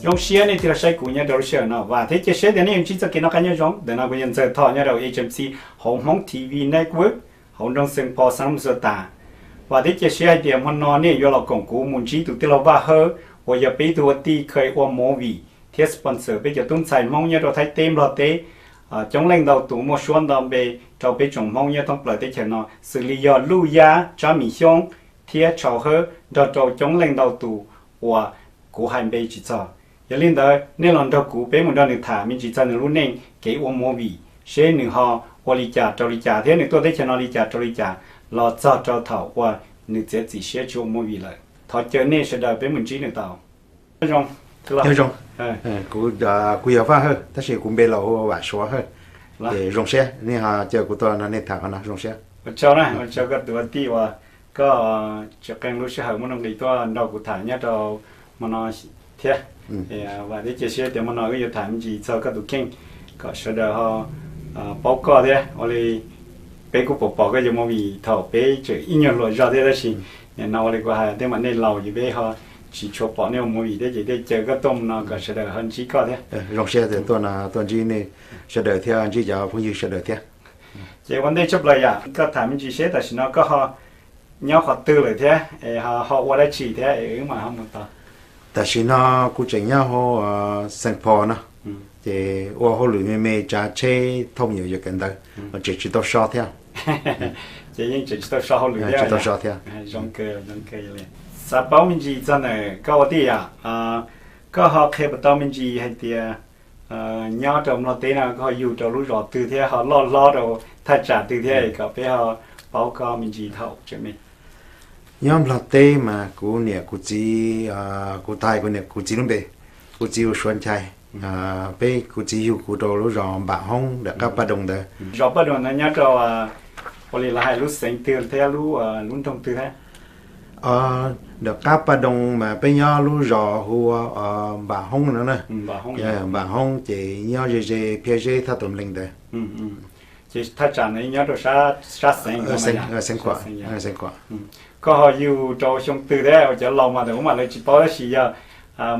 Zoo siab nej thiaj los saib kuv nyob rau lub sij hawm no. Vam thiab cia siab tias nej yuav ntsib txoj kev noj qab nyob zoo. Ntawm no kuv yog Ntxawg Thoj nyob rau H M C hauv Hmoob T V Network hauv nroog Xeev Pos xeev Lam Xua Tas. Vam thiab cia siab hais tias hmo no nej yuav los koom kuv mus ntsib tus tij laug Vaj Hawb uas yog peb ib tug ua tij kha ua movie thiab sponsor peb cov tub ntxhais Hmoob nyob rau Thaib teb Nplog teb. Coob leej ntau tus muaj suab nto npe rau peb tsoom Hmoob nyob thoob plaws teb chaws no xws li yog Luj Yab, Tsab Mim Xyoob thiab Tshau Hawb nrog rau coob leej ntau tus uas kuv hais npe tsis txog. Yog li ntawd nej los nrog kuv peb mus nrog nws tham me ntsis txog nws lub neej kev ua movie, seb nws ho ua li cas rau li cas thiab nws tuaj teb chaws no li cas rau li cas los txog rau thaum uas nws txiav txim siab tsis ua movie lawm. Thov caw nej sawv daws peb mus ntsib nws tau. Nyob zoo, kuv yog Vaj Hawb tab sis kuv npe laus hu ua Vam Suav Hawb. Ces zoo siab nej ho caw kuv tuaj nrog nej tham qhov no zoo siab. Ua tsaug na, ua tsaug koj tus ua tij uas koj tseem qee lub sij hawm muaj nuj nqis tuaj nrog kuv tham nyob rau hmo no thiab. Vam thiab cia siab tias hmo no wb yuav tham me ntsis txog koj tus kheej kom sawv daws ho paub koj thiab. Ua li peb kuj pom pom koj cov movie thaum peb tseem ib nyuag hluas zog thiab tab sis nim no ua li kuv hais tej mam nej laus ces peb ho tsis tshua pom nej ua movie thiab ces thiaj caw koj tuaj mus no kom sawv daws ho ntsib koj thiab. Zoo siab tias tuaj no tuaj ntsib nej sawv daws thiab ntsib cov phooj ywg sawv daws thiab. Ces ua ntej tshaj plaws yom, koj tham me ntsis seb tam sim no koj ho nyob qhov twg lawm thiab es ho ua dab tsi thiab es wb mam ho mus tau. Tam sim no kuv tseem nyob hauv Xeev Pos no, ces ua hauj lwm me me tsav tsheb thauj me nyuam yaus kawm ntawv, tseem tsis tau so thiab. Ces yeej tseem tsis tau so hauj lwm thiab, tsis tau so thiab. Xav paub me ntsis txog ntawm koj ua tij yom, koj ho qhia puas tau me ntsis hais tias nyob rau Nplog teb no koj ho yug rau lub zos twg thiab ho loj hlob rau thaj tsam twg thiab kom peb ho paub koj me ntsis thaum tseem me. Nyob Nplog teb mas kuv niam kuv txiv, kuv tais kuv niam kuv txiv lub npe, kuv txiv hu Suav Nchai. Peb kuv txiv yug kuv rau lub zos Npam Hoob nram qab Paj Doo ntawd. Zos Paj Doo ntawd nyob rau ua li lawv hais lub xeev twg thiab lub nroog twg thiab? Nram qab Paj Doo mas peb nyob lub zos hu ua Npam Hoob no na. Npam Hoob ces nyob ze ze Phiab Zeb Thaj Tus Mlees ntawd. Ces thaj tsam ntawd nyob rau sab xeev, Xeev Khuam. Koj ho yug rau xyoo twg thiab? Cov laus mas tab sis lawv tsis paub tab sis yog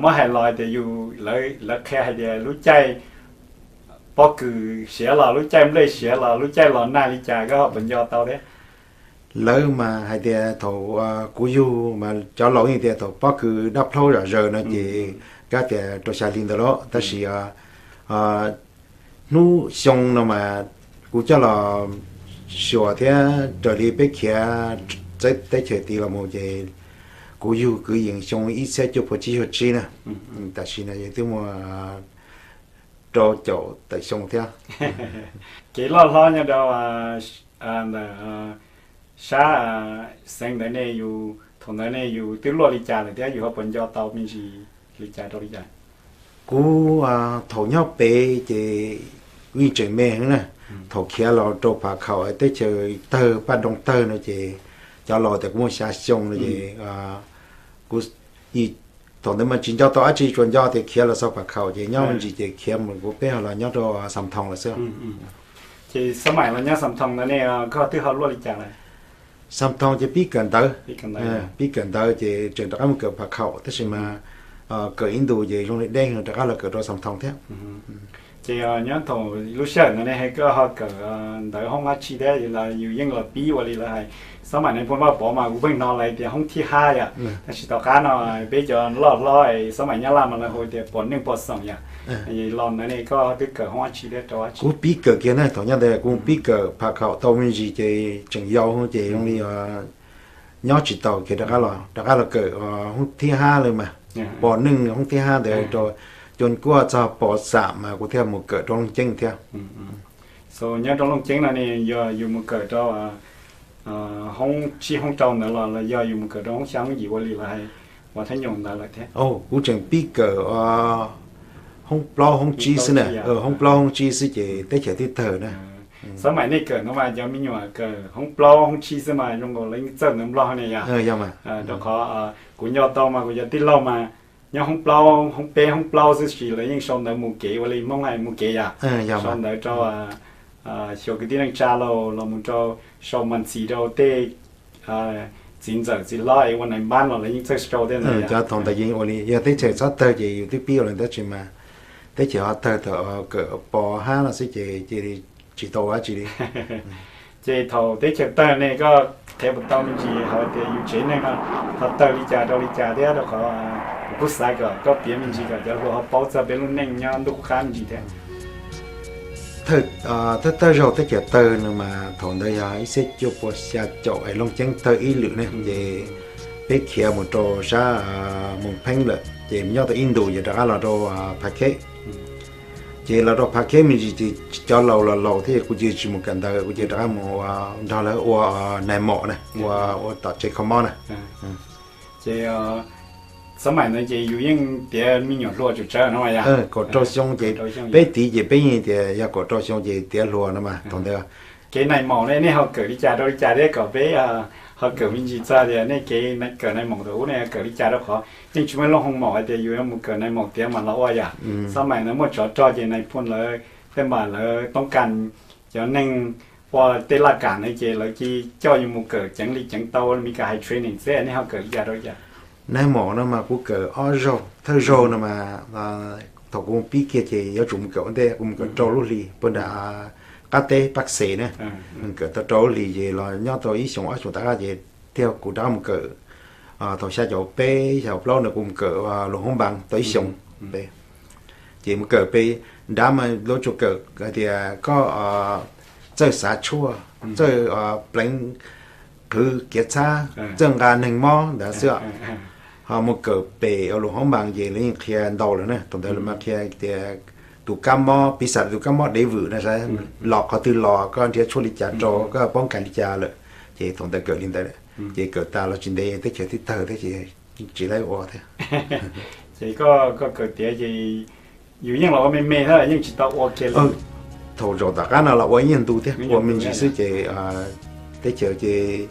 muab hais los tias yus, lawv qhia hais tias lub caij pob kws siav los lub caij nplej siav los lub caij los nag li cas koj ho puas nco tau thiab? Lawv mas hais tias thaum kuv yug mas cov laus yeej tias thaum pob kws dab plaub zom zaws no ces kab tias rau xya hli ntawd lauj, tab sis hnub xyoo no mas kuv coj los xyuas thiab raws li peb khiav txawv teb chaws tid los mus ces kuv yug kwv yees xyoo ib txhiab cuaj puas tsib caug tsib na. Tam sim no yeej twb muaj rau caum tawm xyoo thiab. Kev loj hlob nyob rau ntawm sab xeev ntawd ne yus thaum ntawd ne yus twb luaj li cas lawm thiab yus ho puas nco tau me ntsis li cas rau li cas? Kuv thaum nyob pem ces kuv yeej tseem me heev na. Thaum khiav los rau Pham Khaum teb chaws tawg Paj Doo tawg no ces cov laus tias kuv muaj xya xyoo no ces kuv thaum ntawd mas tsis nco tau dab tsi, tsuas nco tias khiav los txog Pham Khaum ces nyob me ntsis ces khiav mus kuv peb ho los nyob rau Xam Thoo lawm xwb. Ces xab maim los nyob Xam Thoo ntawd ne koj twb ho luaj li cas lawm? Xam Thoo ces pib kawm ntawv, pib kawm ntawv ces tseem rov qab mus kawm Pham Khaum tab sis mas kawm ib ntus ces zoo li deb rov qab los kawm rau Xam Thoo thiab. Ces nyob thaum lub sij hawm ntawd ne koj ho kawm ntawv hoob dab tsi thiab los yus yeej los pib ua li lawv hais, xab maim ne pheej Vaj Pov mas kuv pheej hnov lawv tias hoob thib hab yom, tab sis tom qab no peb cov loj hlob xab maim Nyab Laj mas lawv hu tias pos neej pos xoom yom. Los ntawd ne koj twb kawm hoob dab tsi thiab rau dab tsi? Kuv pib kawm kiag na, thaum nyob ntawd kuv pib kawm Pham Khaum tau me ntsis ces tseem yau ces zoo li nyob tsis taus kiag rov qab los, rov qab los kawm hoob thib hab lawm mas, pos neej hoob thib hab ntawd rau cua kuaj txog pos xam mas kuv thiaj mus kawm rau Looj Ceeb thiab. Nyob rau Looj Ceeb no ne yog yus mus kawm rau hoob tsib hoob rau ntawd los yog yus mus kawm rau hoob xya hoob yim ua li lawv hais ua thab nyoos ntawd lawm thiab? Kuv tseem pib kawm hoob plaub hoob tsib xwb na, hoob plaub hoob tsib xwb ces teb chaws twb tawg na. Xab maim nej kawm no mas cov me nyuam kawm hoob plaub hoob tsib xwb mas zoo nkaus li txawj ntawv Nplog ne yom. Rau qhov kuv nco tau mas kuv cov tij laug mas nyob hoob plaub hoob peb hoob plaub xwb ces lawv yeej sau ntawv mus kev ua li Hmoob hais mus kev yom. Sau ntawv rau xyuas kwv tij neej tsa los, los mus rau sau mas ntxis rau tej txiv ntxawm txiv hlob es ua nais npab los lawv yeej txawj sau thiab ntag. Cov thaum ntawd yeej ua li, yog teb chaws txhob tawg ces yus twb pib ua li ntawd, tab sis mas teb chaws ho tawg thaum kawm pos hab no xwb ces cia li tsis tau ua dab tsi li. Ces thaum teb chaws tawg ne koj qhia puas tau me ntsis hais tias yus tsev neeg no ho tawg li cas rau li cas thiab, rau qhov kuv kuj xav kom koj piav me ntsis kom cov hluas ho paub txog peb lub neej nyob ntuj qub qab me ntsis thiab. Thawj thawj zaug teb chaws tawg no mas thaum ntawd yog ib txhiab cuaj pua xya caum es Looj Ceeb tawg ib lwm ne, ces peb khiav mus rau sab Moos Pheeb lawm ces nyob tau ib ntus ces rov qab los rau Phav Kheb. Ces los rau Phav Kheb me ntsis ces cov laus los laus thiab kuv cia tsis mus kawm ntawv, kuv cia rov qab mus nrog lawv ua nais maum na, ua ua tom tsev kho mob na. Ces xab maim ntawd ces yus yeej tiav me nyuam hluas tsum tsawv no mas yog kaum rau xyoo ces peb tiv ces peb yeej tias yog kaum rau xyoo ces tiav hluas no mas thaum ntawd. Kev nais maum ne nej ho kawm li cas rau li cas thiab kom peb ho kawm me ntsis txog tias nej kev kawm nais maum thaum ub ne kawm li cas, rau qhov yeej tsis muaj lub hoo maum hais tias yus yuav mus kawm nais maum tiav mas los ua yom. Xab maim ntawd muaj tsov rog ces nais phoo lawv tej npam lawv toob kas cov neeg ua tej laj kam ntawd ces lawv cia coj yus mus kawm ceev li ceev tau Meskas hais training xwb, nej ho kawm li cas rau li cas? Nais maum no mas kuv kawm ob zaug, thawj zaug no mas thaum kuv pib kiag ces yuav tsum mus kawm ua ntej, kuv mus kawm rau lub hlis puag nram qab teb Pab Xes na, kawm tau rau lub hlis ces los nyob tau ib xyoos ob xyoos tom qab ces thiaj kuv rov qab mus kawm. Thaum xya caum peb xya caum plaub ntawd kuv mus kawm Luam Hoob Npas tau ib xyoos. Ces mus kawm pem nrad mas lawv tsuas kawm hais tias koj txawj xav tshuaj, txawj pleev qhwv kiav txhab, txawj nqa neeg mob ntawd xwb. Ho mus kawm pem Luam Hoob Npas ces lawv yeej qhia ntau lawm na, thaum ntawd lawv mas qhia tias tus kab mob, piv xam tus kab mob dev vwm na, los qhov twg los koj nrhiav tshuaj li cas rau, koj poob kas li cas lawm. Ces thaum ntawd kawm li ntawd, ces kawm tas los tsis ntev teb chaws twb tawg thiab ces tsis tau ua thiab. Ces koj kawm tiav ces yus yeej los ua me me thiab yeej tsis tau ua kiag li. Thaum zaum tom qab no los ua ib nyuag ntu thiab, ua me ntsis xwb ces teb chaws ces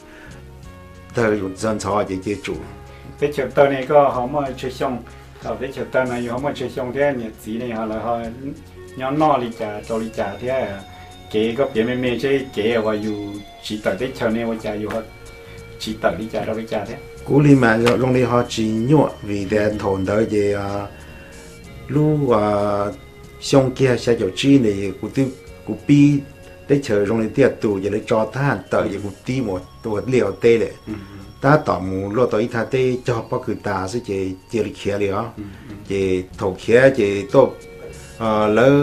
tawg ntxhov ntxhov ces cia tsum. Teb chaws tawg ne koj ho muaj tsawg xyoo? Thaum teb chaws tawg no yus ho muaj tsawg xyoo thiab niam txiv ne ho lawv ho nyob noj li cas rau li cas thiab? Kev koj piav me me seb kev uas yus tsiv tawm teb chaws ne ua cas yus ho tsiv tawm li cas rau li cas thiab? Kuv li mas zoo li ho tsis nyuaj vim tias thaum ntawd ces lub xyoo kiag xya caum tsib ntawd kuv pib teb chaws zoo li tiaj tus ces lawv tso thab ham tawm ces kuv tib mus ua liaj ua teb lawm. Tab tom mus luaj tau ib thaj teb cog pob kws tas xwb ces cia li khiav li os. Ces thaum khiav ces tuaj lawv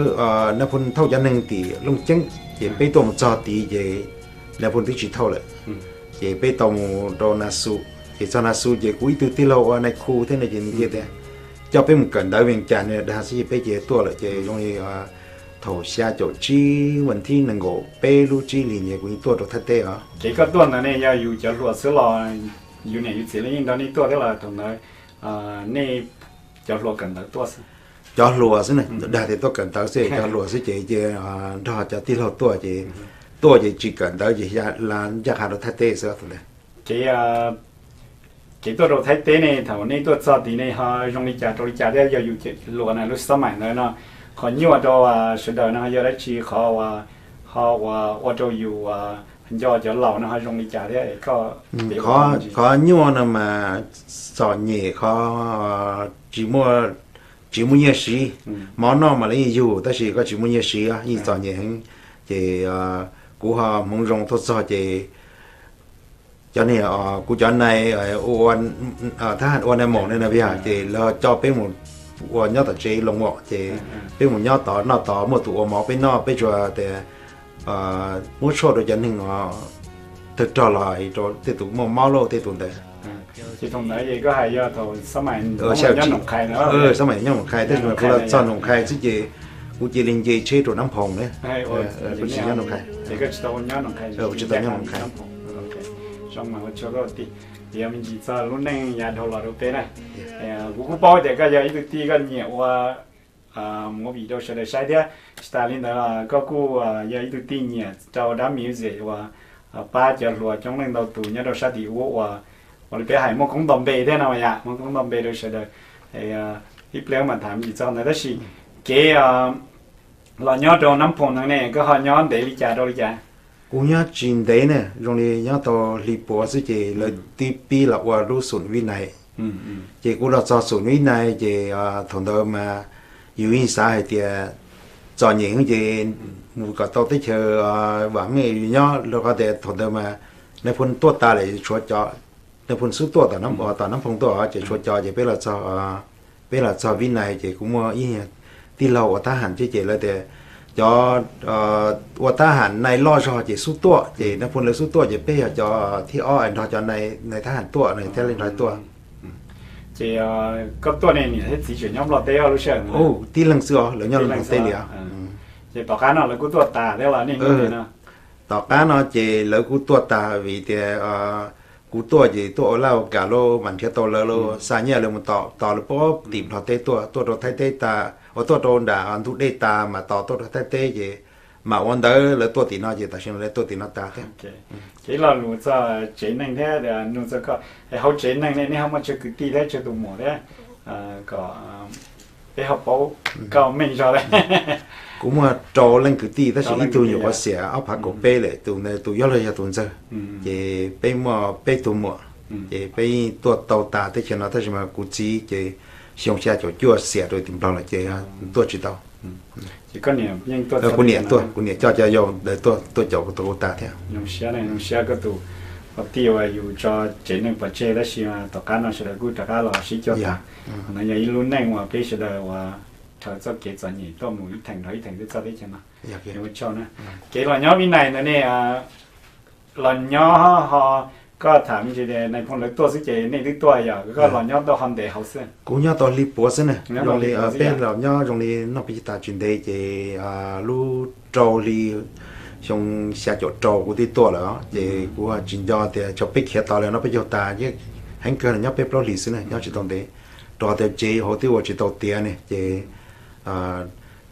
Nais Phoo thauj cov neeg tim Looj Ceeb ces peb tuaj mus txog tid ces Nais Phoo twb tsis thauj lawm. Ces peb tau mus rau Nas Xus, ces txog Nas Xus ces kuv ib tug tij laug ua nais khu thiab no ces nws cia tias coj peb mus kawm ntawv Vees Cas no dag xwb ces peb cia tuaj lawm ces zoo li thaum xya caum tsib vas thib nees nkaum peb lub tsib hlis ntawd kuv yeej tuaj rau Thaib teb os. Ces koj tuaj ntawd ne yog yus cov hluas xwb los yus niam yus txiv lawv yeej nrog nej tuaj thiab los thaum ntawd nej cov hluas kawm ntawv tuaj xwb? Cov hluas xwb ne, dag tias tuaj kawm ntawv xwb, cov hluas xwb ces cia nrog cov tij laug tuaj ces tuaj ces tsis kawm ntawv ces ncaj qha rau Thaib teb xwb thaum ntawd. Kev kev tuaj rau Thaib teb ne thaum nej tuaj txog tid ne ho zoo li cas rau li cas thiab yog yus hluas na lub xab maim ntawd no qhov nyuaj rau sawv daws no ho yog dab tsi, qhov uas ho ua rau yus nco cov laus no ho zoo li cas thiab? Qhov nyuaj no mas txom nyem, qhov tsis muaj, tsis muaj nyiaj siv. Mov noj mas lawv yeej yug tab sis koj tsis muaj nyiaj siv yeej txom nyem heev. Ces kuv ho hmoov zoo tuaj txog ces cov niag, kuv cov nais, thab ham ua nais maum ne no yog ces lawv coj peb mus ua nyob tom tsev loo mom ces peb mus nyob tod noj tod, muaj tus ua mov peb noj, peb tsuas tias muab tshuaj rau cov neeg tawg rog los rau tej tus muaj mob lauj tej tus ntawd. Ces thaum ntawd ces koj hais yog thaum xab maim nyob Noom Qhais, tab sis mas kuv los txog Noom Qhais xwb ces kuv cia li nce tsheb rau Nab Phoos na. Kuv tsis nyob Noom Qhais. Kuv tsis tau nyob Noom Qhais. Piav me ntsis txog lub neej yav dhau los rau peb na. Kuv kuj paub tias koj yog ib tug tij koj nyiam ua movie rau sawv daws saib thiab. Tsis tas li ntawd los koj kuj yog ib tug tij nyiam rau dab music uas pab cov hluas coob leej ntau tus nyob rau sab tim ub uas, uas li peb hais muaj koob nto npe thiab no yom, muaj koob nto npe rau sawv daws. Ib pliag mam tham me ntsis txog ntawd tab sis kev los nyob rau Nab Phoos no ne koj ho nyob ntev li cas rau li cas? Kuv nyob tsis ntev ne, zoo li nyob tau hli puav xwb ces lawv twb pib los ua lub xum Vib Nais. Ces kuv los txog xum Vib Nais ces thaum ntawd mas yus yeej xav hais tias txom nyem ces mus kom tau teb chaws vam meej yus nyob, rau qhov tias thaum ntawd mas Nais Phoo tuaj tas lawm, tshuav cov, Nais Phoo xub tuaj tom Nab Phoo tuaj ces tshuav cov, ces peb los txog, peb los txog Vib Nais ces kuv muaj ib tij laug ua thab ham thiab ces lawv tias cov ua thab ham Nais loj zog ces xub tuaj, ces Nais Phoo lawv xub tuaj ces peb yog cov thib ob es nrog cov Nais thab ham tuaj no thiaj li nrog tuaj. Ces koj tuaj ne niam thiab txiv tseem nyob Nplog teb lub sij hawm? Tib leeg xwb os, lawv nyob Nplog teb li os. Ces tom qab no lawv kuj tuaj tas thiab los nej? Tom qab no ces lawv kuj tuaj tas vim tias kuv tuaj ces tuaj ua laj ua kam lauj, mam nrhiav tau lawv lauj, xa nyiaj lawv mus tos, tos lawv puag tim Nplog teb tuaj, tuaj rau Thaib teb tas uas tuaj rau nram ntug dej tas mas tos tuaj rau Thaib teb ces mam ua ntawd lawv tuaj tim no ces tam sim no lawv tuaj tim no tas thiab. Ces ib lo lus txog tsev neeg thiab nug txog koj, hauv tsev neeg ne nej ho muaj tsawg kwv tij thiab tsawg tus muam thiab, kom peb ho paub koj meej zog. Kuv muaj rau leej kwv tij tab sis ib tug nyuam qhuav xiam ob phav kaum peb lawm, tus ntawd tus yuav luag yog tus ntxawg. Ces peb muaj peb tug muam, ces peb yeej tuaj tau tas teb chaws no tab sis mas kuv txiv ces xyoo xya caum cuaj xiam rau tim Nplog lawm ces tuaj tsis tau. Kuv niam tuaj, kuv niam coj cov yau ntawd tuaj, tuaj caum kuv tus kuv tas thiab. Zoo siab, zoo siab koj tus tij uas yus tso tsev neeg pov tseg tab sis tom qab no sawv daws kuj rov qab los sib cuag tas. No yog ib lub neej uas peb sawv daws uas rhawv txoj kev txom nyem tuaj mus ib theem nrog ib theem twb txog teb chaws no. Kev los nyob Vib Nais ntawd ne, los nyob ho, koj tham me ntsis tias Nais Phoo lawv tuaj xwb ces nej twb tuaj yog koj los nyob tau ho ntev hauv xwb? Kuv nyob tau hli puav xwb na, zoo li peb los nyob zoo li noj peb caug tas tsis ntev ces lub rau hli xyoo xya caum rau kuv twb tuaj lawm ces kuv tsis nco tias thaum peb khiav tos lawm no peb caug tas, heev kawg los nyob peb plaub hlis xwb na, nyob tsis tau ntev, rau qhov tias tsev hauv twb ua tsis tau tiav ne ces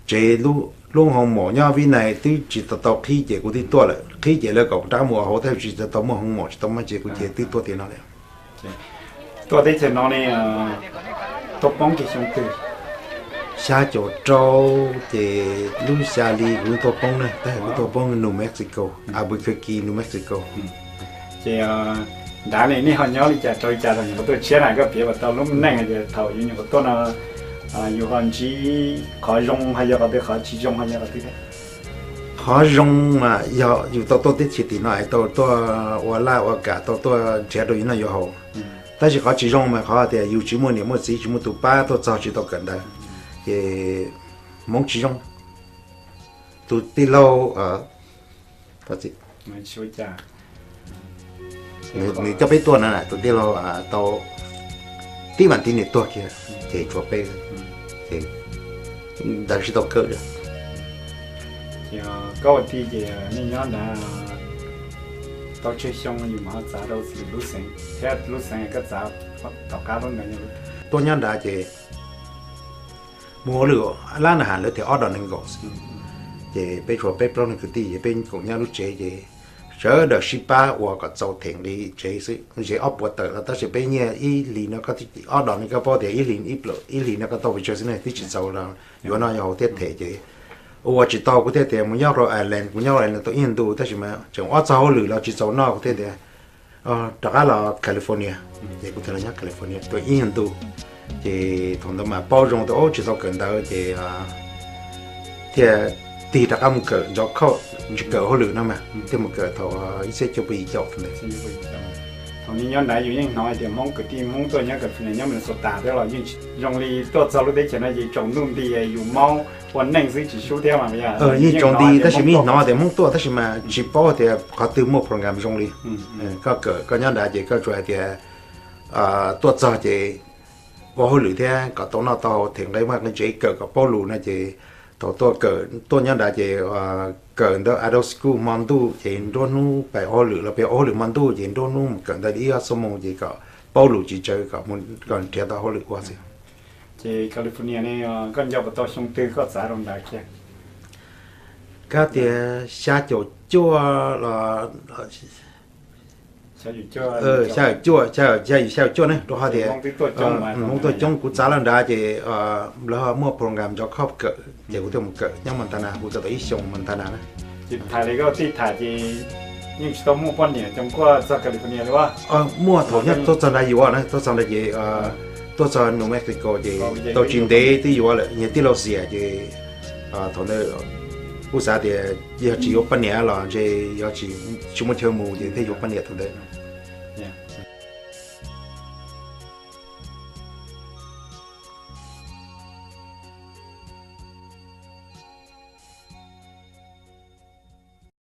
tsev lub hoo maum nyob Vib Nais twb tsis tau tau qhib ces kuv twb tuaj lawm, qhib ces lawv kom rov qab mus ua hauv tab sis tsis tau muaj hoo maum tsis tau muaj ces kuv ces twb tuaj tim no lawm. Tuaj teb chaws no ne, tuaj poob kiag xyoo twg? Xya caum rau ces lub xya hli kuv tuaj poob na, tab sis kuv tuaj poob New Mexico, Albuquerque, New Mexico. Ces nrad ne nej ho nyob li cas rau li cas thaum nyuam qhuav tuaj tshiab na, koj piav kom tau lub neej hais tias thaum yus nyuam qhuav tuaj no yus ho ntsib qhov zoo ho yog qhov twg, qhov tsis zoo ho yog qhov twg thiab? Qhov zoo mas yog yus tau tuaj teb chaws tim no es tau tuaj ua laj ua kam tau tuaj nrhiav rau yus noj yus haus, tab sis qhov tsis zoo mas qhov tias yus tsis muaj niam muaj txiv tsis muaj tus pab tuaj txog tsis tau kawm ntawv, ces hmoov tsis zoo. Tus tij laug nws coj peb tuaj na, tus tij laug tau tib vas thiv nws tuag kiag ces tshuav peb, ces ntawd tsis tau kawm. Koj ua tij ces nej nyob nrad tau tsawg xyoo yus mam ho txav rau lwm lub xeev thiab lub xeev koj txav tom qab lub ntawd? Tuaj nyob nrad ces mus ua lwm lab na has lawv tias ob dos nees nkaum, ces peb tshuav peb plaub leeg kwv tij ces peb koom nyob lub tsev ces sawv daws sib pab ua kom txaus them nqi tsev xwb. Ze ob puas tawm los tab sis peb nyiaj ib hlis no koj, ob dos no koj paub tias ib hlis ib hlis no koj tau pes tsawg xwb ne, twb tsis txaus los yuav noj yuav haus thiab them ces ua tsis tau, kuv thiaj tias mus nyob Rhode Island, kuv nyob Rhode Island tau ib nyuag ntu tab sis mas tseem ob txog hauj lwm los tsis txaus noj, kuv thiaj tias rov qab los California. Ces kuv thiaj los nyob California tau ib nyuag ntu. Ces thaum ntawd mas paub zoo tias tsis tau kawm ntawv ces thiaj tig rov qab mus kawm ntxov khauj, tsis kawm hauj lwm no mas thiaj mus kawm thaum ib txhiab cuaj pua yim caum ntawd. Thaum nej nyob nrad yus yeej hnov hais tias Hmoob kwv tij Hmoob tuaj nyob California nyob Minnesota thiab los yeej zoo li tuaj txog lub teb chaws no ces tsaus ntuj nti yus maub ua neej xwb tsis sub thiab mas. Yeej tsaus nti tab sis yeej hnov tias Hmoob tuaj tab sis mas tsis paub tias qhov twg muaj program zoo li. Koj kawm koj nyob nrad ces koj tsuas hais tias tuaj txog ces ua hauj lwm thiab kom tau noj tau haus them nqi vaj nqi tsev kawm kom paub lus no ces thaum tuaj kawm tuaj nyob nrad ces kawm ntawm adult school hmo ntuj ces nruab hnub pais ua hauj lwm los peb ua hauj lwm hmo ntuj ces nruab hnub mus kawm ntawm ib ob xuab moos ces kom paub lus tsis tsawg kom mus kom nrhiav tau hauj lwm ua xwb. Ces California ne koj nco puas tau xyoo twg koj txav rau nrad kiag? Kab tias xya caum cuaj los xya caum cuaj, xya caum cuaj ne, rau qhov tias Hmoob tuaj coob, kuv txav los nrad ces lawv ho muaj program ntxov khoj kawm ces kuv thiaj mus kawm nyob Montana, kuv kawm tau ib xyoos Montana na. Ces tham li koj tij tham ces yeej tsis tau muaj poj niam coj kuaj txog California li as? Muaj, thaum nyob tuaj txog nrad yuav na, tuaj txog nrad ces tuaj txog New Mexico ces tau tsis ntev twb yuav lawm, niag tij laug xiam ces thaum ntawd kuj xav tias yog tsis yuav poj niam los ntshe yuav tsis muaj chaw mus ces thiaj yuav poj niam thaum ntawd.